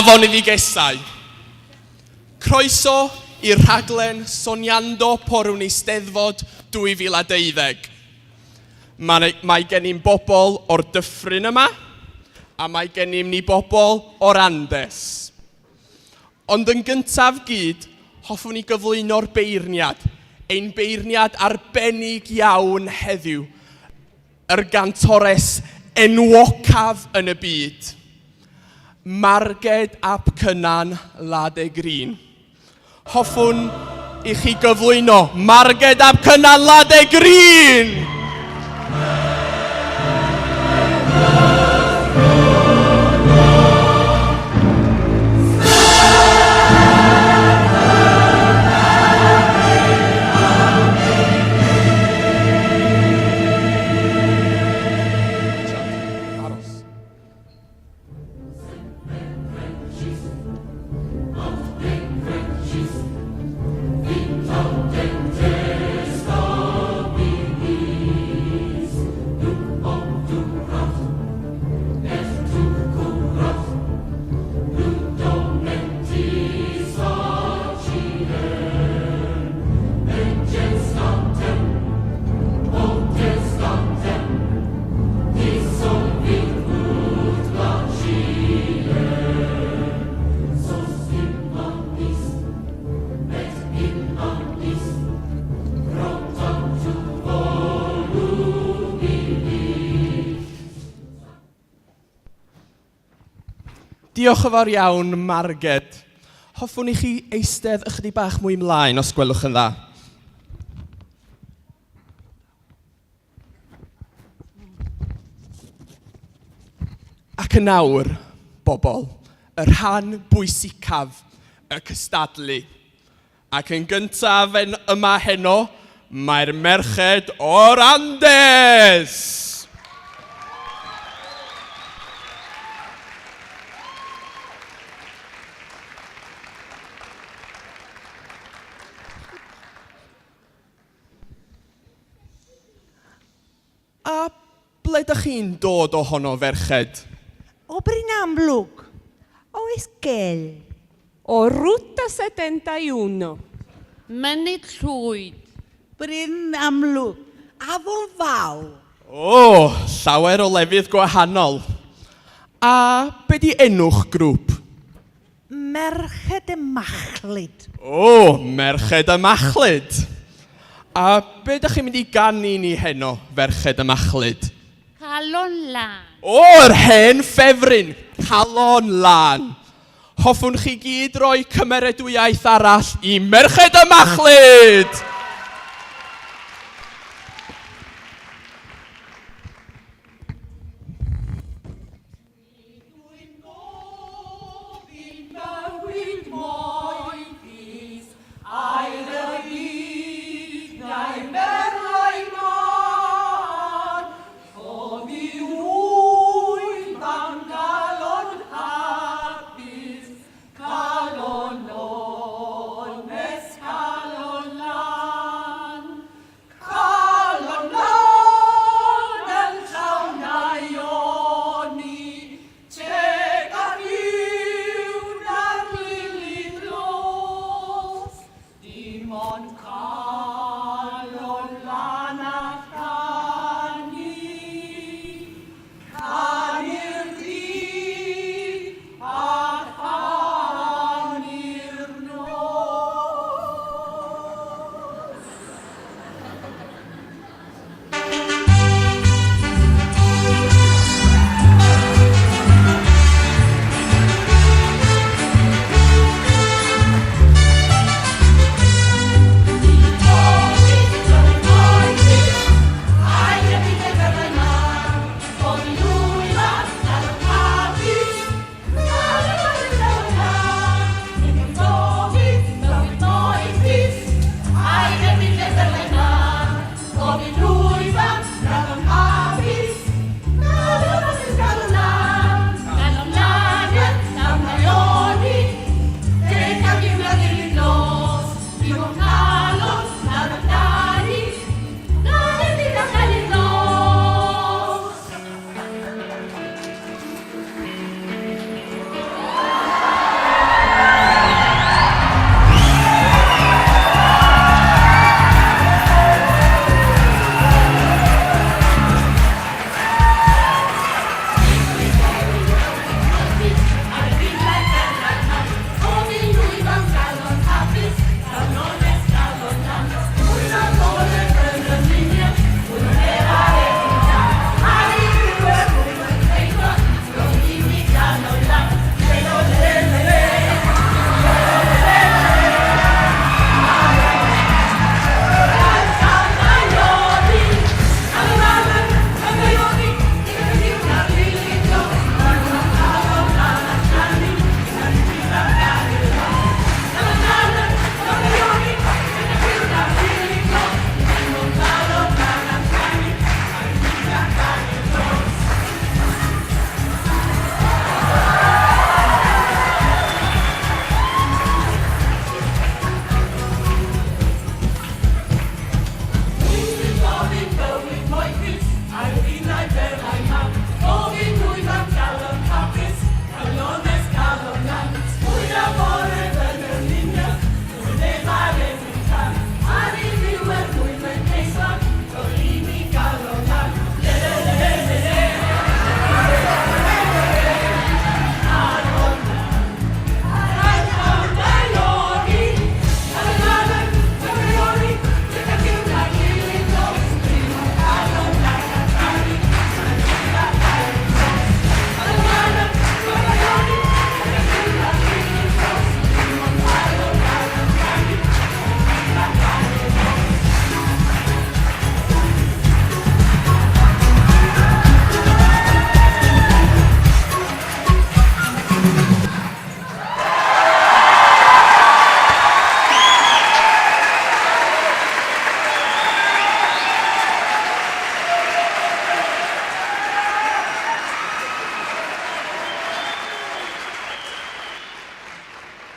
foneddigesau. Croeso i'r rhaglen Soniando por un Eisteddfod 2012. Mae, mae gennym bobl o'r dyffryn yma, a mae gennym ni bobl o'r Andes. Ond yn gyntaf gyd, hoffwn i gyflwyno'r beirniad, ein beirniad arbennig iawn heddiw, yr gantores enwocaf yn y byd, Marged ap Cynan Lade Green. Hoffwn i chi gyflwyno Marged ap Cynan Lade Green! Diolch yn fawr iawn, Marged. Hoffwn i chi eistedd ychydig bach mwy mlaen, os gwelwch yn dda. Ac yn awr, bobl, y rhan bwysicaf, y cystadlu. Ac yn gyntaf yn yma heno, mae'r merched o'r Andes! A ble dych chi'n dod ohono, ferched? O Bryn Amlwg, o Esquel. O Ruta 71. Mynydd Llwyd. Bryn Amlwg, Afon Fawr. O, llawer o lefydd gwahanol. A be di enw'ch grŵp? Merched y Machlud. O, Merched y Machlud. A be dych chi'n mynd i ganu ni heno, Ferched y Machlud? Calon Lân. O, yr hen ffefryn, Calon Lân. Hoffwn chi gyd roi cymeradwyaeth arall i Merched y Machlud!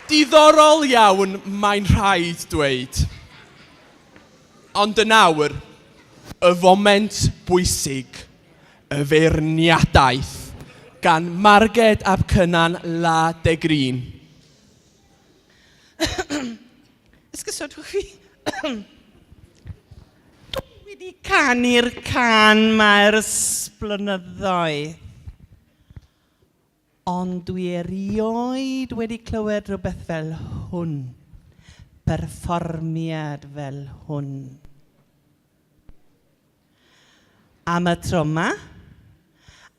Diddorol iawn, mae'n rhaid dweud. Ond yn awr, y foment bwysig, y feirniadaeth, gan Marged ap Cynan La de Green. Esgusodwch fi. Dwi wedi canu'r cân 'ma ers blynyddoedd. Ond dwi erioed wedi clywed rhywbeth fel hwn. Perfformiad fel hwn. Am y tro 'ma,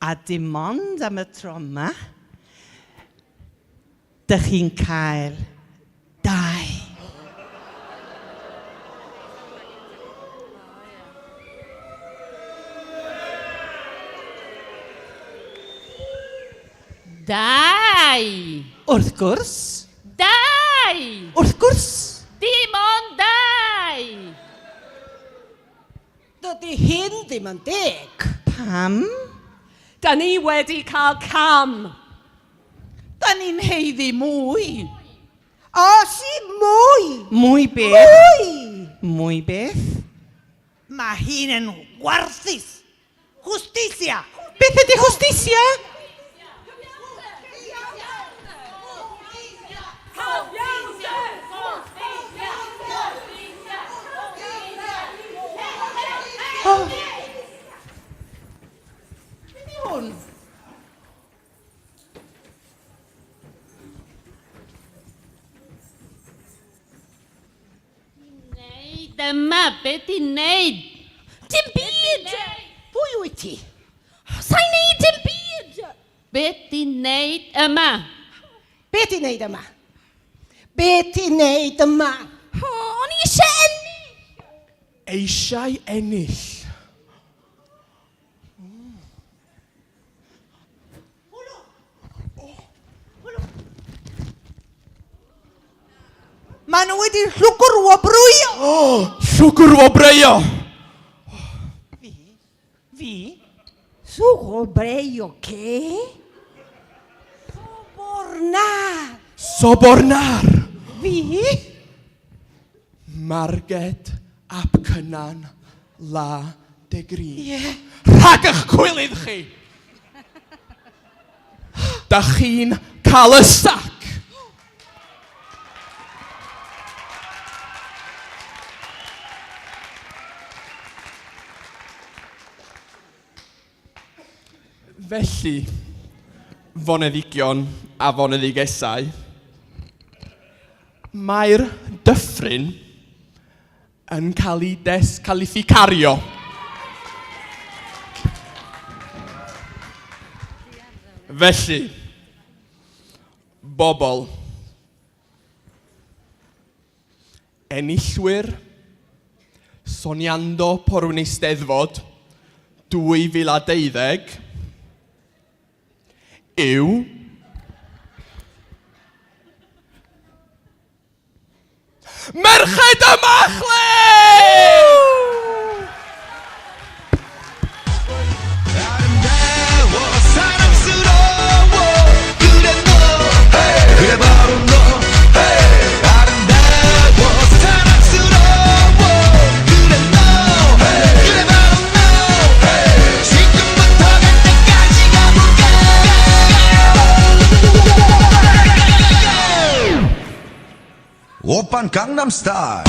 a dim ond am y tro 'ma, dych chi'n cael dau. Dau! Wrth gwrs. Dau! Wrth gwrs. Dim ond dau! Dydy hyn ddim yn deg. Pam? Da ni wedi cael cam. Da ni'n haeddu mwy. Os i mwy! Mwy beth? Mwy! Mwy beth? Mae hi'n enw gwarthus. Justicia! Beth ydy justicia? Oh. Be di hwn? Neud yma, be ti'n neud? Dim byd! Pwy wyt ti? Sa'n neud dim byd! Be ti'n neud yma? Be ti'n neud yma? Be ti'n neud yma? O, o'n i eisiau ennill! Eisiau ennill. Maen nhw wedi llwgr wobrwyo! O, llwgr wobrwyo! Fi? Fi? Sobreo qué? Sobornar! Sobornar! Fi? Marged ap Cynan La de Green. Ie. Rhag eich cwilydd chi! Da chi'n cael y sac! Felly, foneddigion a foneddigesau, mae'r dyffryn yn cael ei descalificario. Felly, bobl, enillwyr Soniando por un Eisteddfod 2012 yw Merched y Machlud! 아름다워 사랑스러워 그래 너 그래 바로 너 아름다워 사랑스러워 그래 너 그래 바로 너 지금부터 갈 때까지 가볼까 오빤 강남스타일.